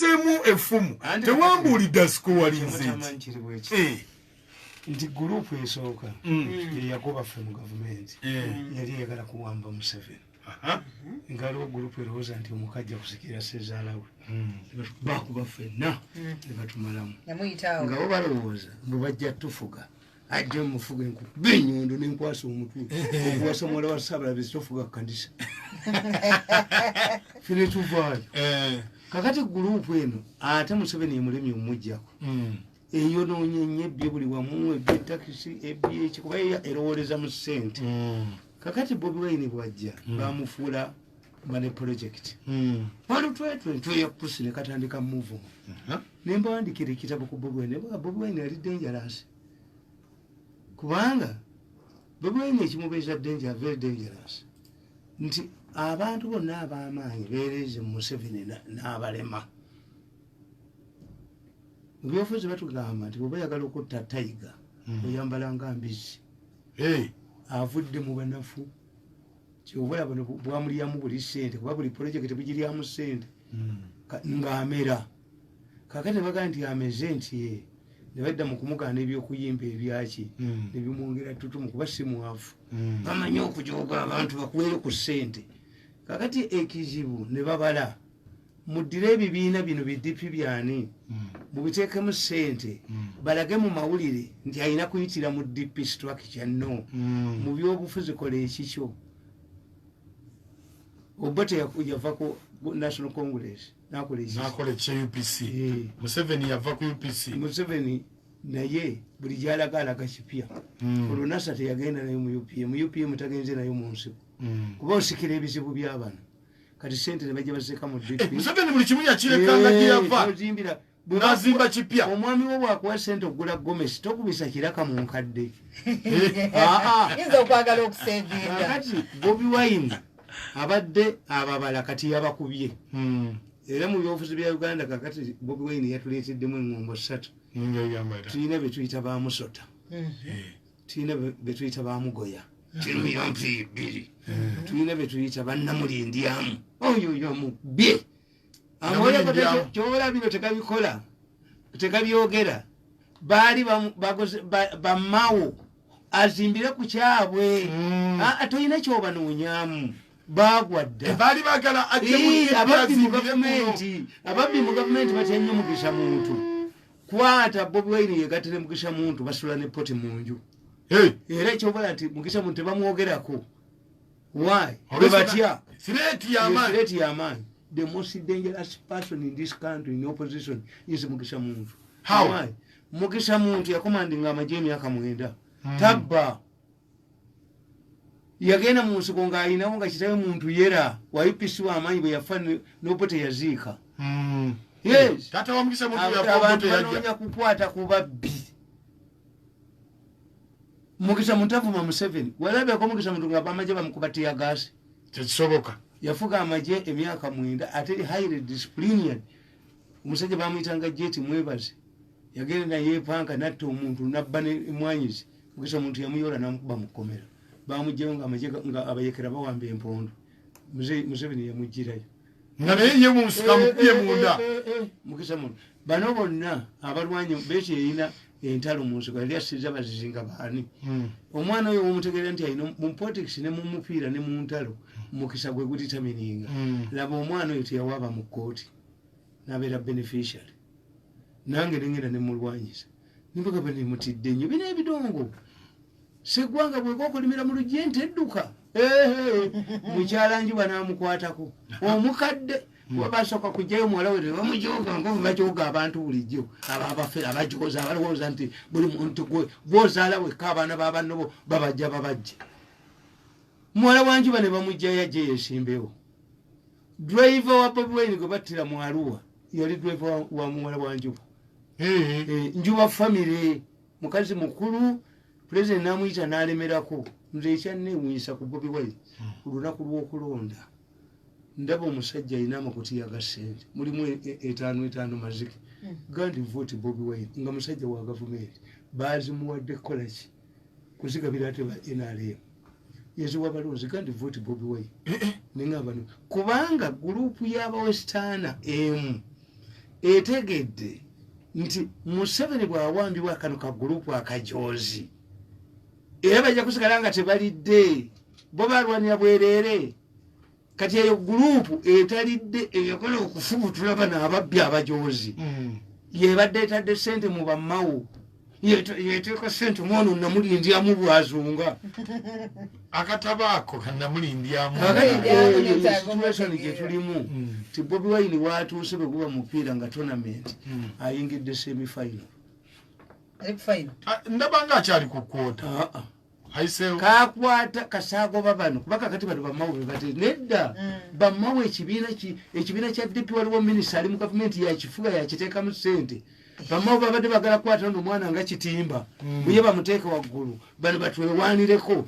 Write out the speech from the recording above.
Ontezeemu effumu, tewambuulidde asikowalinze. Nti gurupu esooka yeyagoba ffe mu gavumenti yali eyagala kuwamba Museveni. Nga waliwo gurupu erowooza nti omukajja kusikira sezaala we, bakuba ffenna ne batumalamu, nga bo balowooza mbu bajja tufuga, ajja mufuga enkuba enyondo nenkwasa omutwe okuwasa muwala wa Ssaabalabizi, tofuga kanisa, ffe tuvaayo. Kakati gurupu eno ate Museveni emulemye omujjako, eyonoonye nnyo, ebbye buli wamu, ebyetakisi, ebyeki, kuba erowooleza mu ssente. Kakati Bobi Wine bwajja, bamufuula money project. Walutwetwe ntweyapusi ne katandika muvuma. Nembawandikira ekitabo ku Bobi Wine. Bobi Wine ali dangerous, kubanga Bobi Wine ekimubeeza danger, very dangerous, nti abantu bonna ab'amaanyi beereze mu Museveni n'abalema. Mu byobufuzi batugamba nti bw'oba oyagala okutta tiger, oyambala nga mbizi. Avudde mu banafu, kyova bano bwamulyamu buli sente, kuba buli projekiti bugiryamu sente ng'amera. Kakati bagaa nti ameze, nti ye ne badda mu kumugaana ebyokuyimba ebyaki, nebimwongera tutumu, kuba si mwavu. Bamanyi okujoga abantu bakuweere ku ssente. Kakati ekizibu ne babala, muddire ebibiina bino bidipi byani, mubiteekemu ssente, balage mu mawulire nti alina kuyitira mu DP structure. No, mu byobufuzi kola ekikyo. Obote yava ku National Congress nakola ekikyo. Nakola ekya UPC. Museveni yava ku UPC. Museveni naye buli gyalaga alaga kipya. Olwo Nasa teyagenda nayo mu UPM, UPM tagenze nayo mu nsiko, kuba osikira ebizibu byabano. Kati sente ne bajja baziteeka mu DP. Museveni buli kimu yakirekanga gyeyava. Tozimbira. N'azimba kipya. Omwami wo bwakuwa sente okugula gomesi, tokubisa kiraka mu nkadde. Aa. Yinza okwagala okusevinga. Kakati Bobi Wine abadde ababala, kati yabakubye. Era mu byobufuzi bya Uganda kakati Bobi Wine yatuleeteddemu eŋŋombo ssatu. Tulina betuyita bamusota, tulina betuyita bamugoya kirumira mpiyi bbiri, tulina betuyita bannamulindyamu, oyo oyo mubye. Namulindyamu. Kyobola bino tegabikola, tegabyogera. Baali bamawo azimbire ku kyabwe. Ah, tolina kyobanoonyaamu, baagwa dda. Baali baagala ajje mu Ee, DP ababbi mu azimbire kuno. gavumenti, ababbi mu gavumenti batya nnyo Mugisha Muntu. Kwata Bobi Wine yegattire Mugisha Muntu, basula ne poti mu nju. Era ekyobola nti Mugisha Muntu tebamwogerako. Why? Bwe batya. Threat y'amaanyi. Threat y'amaanyi. The most dangerous person in this country in opposition is Mugisha Muntu. How? Why? Mugisha Muntu yakomandinga amagye emyaka 9. Tabba yagenda mu nsiko ng'ayinawo nga kitawe muntu yera wa UPC w'amaanyi, bwe yafa n'Obote yaziika. Yes. Taata wa Mukisa Muntu yafa, Abantu Obote yajja. banoonya kukwata ku babbi. Mukisa Muntu avuma Museveni. Walabyeko Mukisa Muntu nga bamagye bamukuba teargas? Tekisoboka. Yafuga amagye emyaka 9, ate highly disciplined. Omusajja bamuyitanga Jeti Mwebaze, yagenda nayepanka natta omuntu nabba nemwanyizi. Mukisa Muntu yamuyola namukuba mu kkomera, bamugjayo nga amagye nga abayekera bawamba empondo. Museveni yamugirayo. Nga naye ye munsika mukubye munda. Mukisa Muntu, bano bonna abalwanyi beki erina entalo mu nsiko, yali asiza bazizinga baani. Omwana oyo womutegeera nti alina mu politics ne mu mupiira ne mu ntalo, mukisa gwe gudetermininga. Laba omwana oyo teyawaaba mu kkooti nabeera beneficiary. Nange nengenda nemulwanyisa, nimbagamba nemutidde nnyo bino ebidongo. Seggwanga bweka okulimira mu lujja ente edduka. Ehe, mukyala Njuba namukwatako omukadde, kuba basooka kujjayo muwala we tebamujoga nkovu, bajoga abantu bulijjo. Abo abafe abajoza abalowooza nti buli muntu gwozaala wekka, abaana babannobo babajja babajja. Muwala wa Njuba ne bamugjayo ajje yesimbewo. Driver wa Bobi Wine gwe battira mu Arua yali driver wa muwala wa Njuba. Njuba family mukazi mukulu, President namuyita n'alemerako. Nze ekyanneewuunyisa ku Bobi Wine, ku lunaku lw'okulonda ndaba omusajja alina amakutiya ga ssente, mulimu etaano etaano mazike, gandi vote Bobi Wine, nga musajja wa gavumenti. Bazimuwadde kukola ki? Kuzigabira ate ba NRM. Yaziwa balonzi, gandi vote Bobi Wine. Neŋŋamba no kubanga gurupu y'abawesitaana emu. Etegedde nti Museveni bw'awambibwa kano ka gurupu akajozi, era bajja kusigala nga tebalidde, bo balwanira bwereere. Kati eyo gurupu etalidde eyakola okufubutula bano ababbi abajozi, yebadde etadde sente mu bammawo, yeteeka sente mwono namulindyamu bwazunga akatabaako kanamulindyamu. Situation gye tulimu ti Bobi Wine watuuse bwe guba mupiira nga tournament, ayingidde semifinal. Ndaba nga akyali ku quarter. Kakwata kasaagoba bano kuba kakati bano bammawo bebate nedda. Bammawo ekibiina kya DP, waliwo minisita ali mu gavumenti yakifuga yakiteekamu ssente. Bammawo babadde bagala kukwata no omwana nga kitimba, buye bamuteeke waggulu bano batwewanireko.